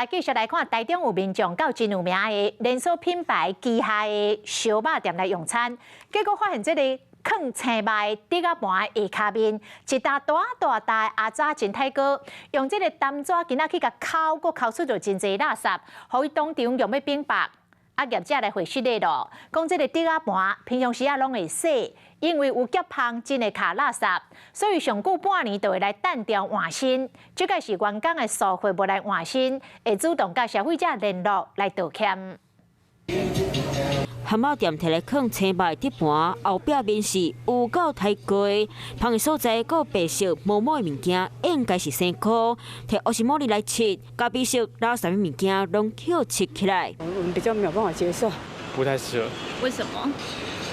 來繼續來看，台中有民眾到真有名的連鎖品牌旗下的燒肉店來用餐，結果發現這個囥青肉的竹仔盤下跤面，一沓大大沓的阿渣真太高，用這個擔紙今仔去共摳，閣摳出著真濟垃圾，予伊當場用欲反駁。啊，業者來回釋咧咯，講這個竹仔盤平常時仔攏會洗，因為有夾縫真會卡垃圾，所以上久半年就會來單調換新。這個是員工的疏忽無來換新，會主動佮消費者聯絡來道歉。漢堡店提來囥青肉的鐵盤，後壁面是有夠太高，芳的所在閣白色毛毛的物件，應該是生蚵，提烏絲毛呢來拭，咖啡色垃圾的物件攏抾拭起來。我們比較沒有辦法接受，不太適合。為什麼？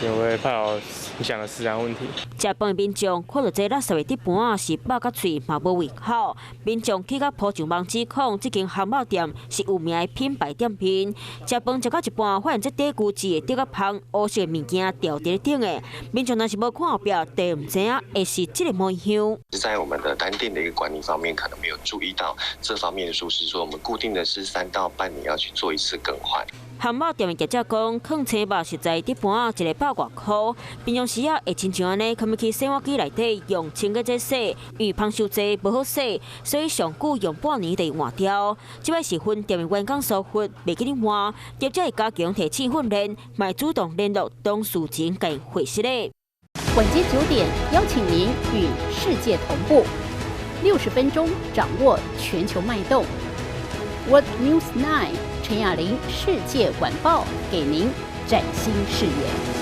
因為怕有影響的食安問題。食飯的民眾看著這垃圾的鐵盤是飽甲喙嘛無胃口，民眾去甲鋪上網指控，這間漢堡店是有名的品牌店面。食飯食到一半，發現這底具置的竹仔芳烏色的物件掉佇咧頂的，民眾若是無看後壁，就毋知影會是這個模樣。在我們的單店的一個管理方面，可能沒有注意到這方面的疏失，說我們固定的是3到半年要去做一次更換。漢堡店的業者講，囥青肉實在鐵盤一个百外箍，平常時仔會親像按呢，囥去洗碗機內底用清潔劑洗，因為芳傷濟無好洗，所以上久用半年就會換掉。這擺是分店的員工疏忽，袂記得換，業者會加強提醒訓練，嘛主動聯絡董事長共會釋咧。晚間9點，邀請您與世界同步，60分鐘掌握全球脈動。World News 9 陳雅玲世界晚報，給您嶄新視野。